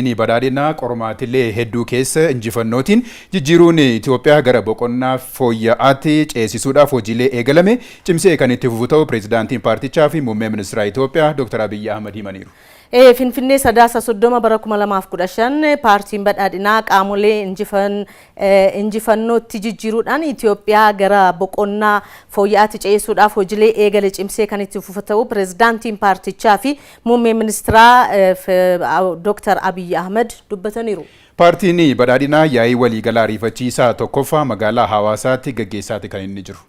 Badhaadhinaa qormaatilee hedduu keessa injifannootiin jijjiiruun Itoophiyaa gara boqonnaa fooyya'aatti ceesisuudhaaf hojiilee eegalame cimsee kan itti fufu ta'u pireezidaantiin paartichaa fi muummee ministeera Itoophiyaa Dr. Abiyyi Ahmad himaniiru. Finfinnee, Sadaasa 30 bara 2015, Paartiin Badhaadhinaa qaamolee injifannootti jijjiiruudhaan Itoophiyaa gara boqonnaa fooyya'aatti ceesisuudhaaf hojiilee eegale cimsee kan itti fufu ta'u pireezidaantiin paartichaa fi muummee ministeeraa Dr. Abiyyi Ahmad dubbataniiru. Paartiin Badhaadhinaa yaa'ii waliigalaa ariifachiisaa tokkoffaa magaalaa Hawaasaatti gaggeessaati kan inni jiru.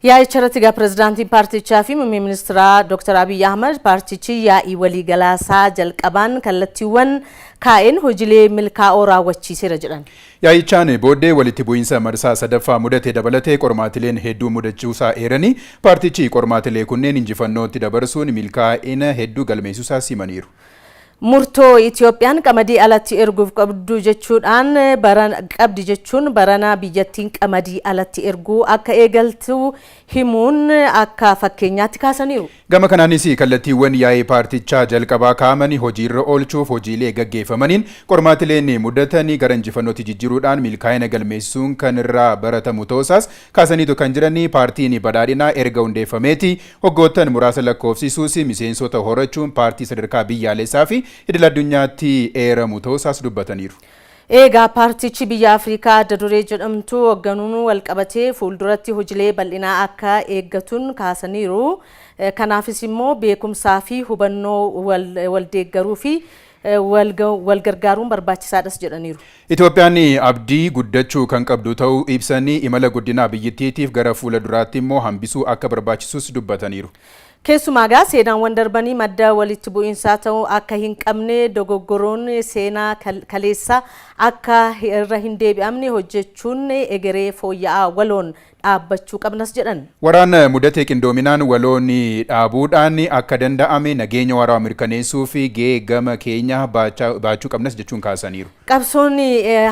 Yaa'icha irratti egaa pireezidaantiin paartichaa fi muummee ministeeraa Dr. Abiyyi Ahmad paartichi yaa'ii waliigalaasaa jalqabaan kallattiiwwan kaa'een hojiilee milkaa'oo raawwachiiseera jedhan. Yaa'ichaan booddee walitti bu'iinsa marsaa sadaffaa mudate dabalatee qormaatileen hedduu mudachuusaa eeranii, paartichi qormaatilee kunneen injifannootti dabarsuun milkaa'ina hedduu galmeessuusaas himaniiru. Murtoo Itoophiyaan qamadii alatti erguuf qabdu jechuudhaan qabdi jechuun barana biyyattiin qamadii alatti erguu akka eegaltu himuun akka fakkeenyaatti kaasaniiru. Gama kanaanis kallattiiwwan yaa'ii paartichaa jalqabaa kaa'amanii hojiirra oolchuuf hojiilee gaggeeffamaniin qormaatileen mudatanii gara injifannootti jijjiiruudhaan milkaa'ina galmeessisuun kan irraa baratamu ta'uusaas kaasaniitu kan jiranii. Paartiin Badhaadhinaa erga hundeeffameeti waggoottan muraasa lakkoofsisuus miseensota horachuun paartii sadarkaa biyyaalessaa fi idil addunyaatti eeramu ta'uusaas dubbataniiru. Egaa paartichi biyya Afrikaa adda duree jedhamtu hoogganuun walqabatee fuulduratti hojiilee bal'inaa akka eeggatuun kaasaniiru. Kanaafis immoo beekumsaa fi hubannoo wal deeggaruu fi wal gargaaruun barbaachisaadhas jedhaniiru. Itoophiyaan abdii guddachuu kan qabdu ta'uu ibsanii, imala guddinaa biyyattiitiif gara fuula duraatti immoo hambisuu akka barbaachisus dubbataniiru. Keessumaa egaa seenaawwan darbanii madda walitti bu'iinsaa ta'uu akka hin qabne, dogoggoroon seenaa kaleessaa akka irra hin deebi'amne hojjechuun egeree fooyya'aa waloon dhaabbachuu qabnas jedhan. Waraana mudate qindoominaan waloon dhaabuudhaan akka danda'ame nageenya waaraa mirkaneessuu fi gahee gama keenya baachuu qabnas jechuun kaasaniiru. Qabsoon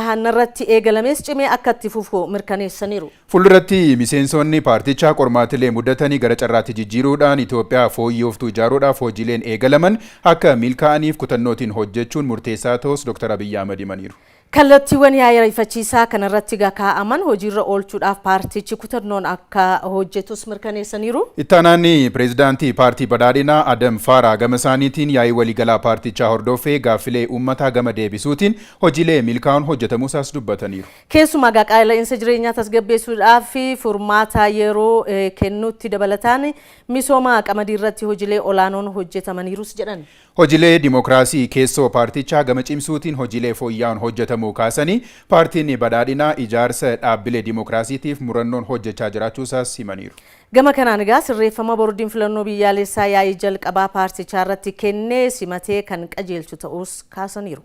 hanarratti eegalames cimee akka itti fufu mirkaneessaniiru. Fuulduratti miseensonni paartichaa qormaatilee mudatanii gara carraatti jijjiiruudhaan Itoophiyaa fooyyoftuu ijaaruudhaaf hojiileen eegalaman akka milkaa'aniif kutannootiin hojjechuun murteessaa ta'us Dr. Abiyyi Ahmad himaniiru. Kallattiiwwan yaa'ii ariifachiisaa kanarratti kaa'aman hojiirra oolchuudhaaf paartichi kutannoon akka hojjetus mirkaneessaniiru. Ittaanaan pireezidaantii Paartii Badhaadhinaa Adam Faaraa gama isaaniitiin yaa'ii waliigalaa paartichaa hordofee gaaffilee uummataa gama deebisuutiin hojiilee milkaa'uun hojjetamuusaas dubbataniiru. Keessumaa qaala'insa jireenyaa tasgabbeessuudhaaf furmaata yeroo kennuutti dabalataan misooma qamadii irratti hojiilee olaanoon hojjetamaniirus jedhan. Hojiilee dimookiraasii keessoo paartichaa gama cimsuutiin hojiilee fooyya'an hojjetamuu kaasanii, paartiin Badhaadhinaa ijaarsa dhaabbilee dimookiraasiitiif murannoon hojjechaa jiraachuusaas himaniiru. Gama kanaan egaa sirreeffama boordiin filannoo biyyaalessaa yaa'ii jalqabaa paartichaa irratti kennee simatee kan qajeelchu ta'us kaasaniiru.